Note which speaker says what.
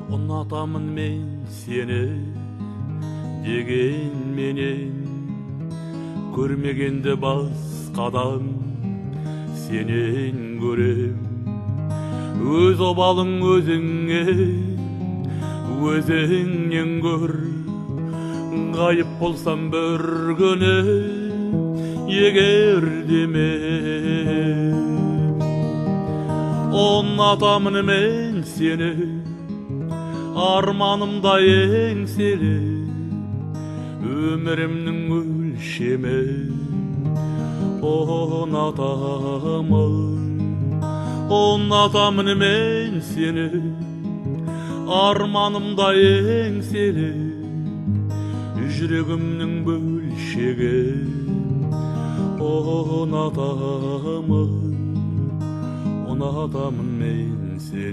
Speaker 1: Ұнатамын мен сені дегенменен, көрмегенді басқадан сенен көрем. Өз обалың өзіңе, өзіңнен көр. Ғайып болсам бір күні егер деме. Ұнатамын мен сені, арманымдай еңселі, өмірімнің өлшемі. Ұнатамын, ұнатамын мен сені, арманымдай еңселі, жүрегімнің бөлшегі. Ұнатамын, ұнатамын мен сені.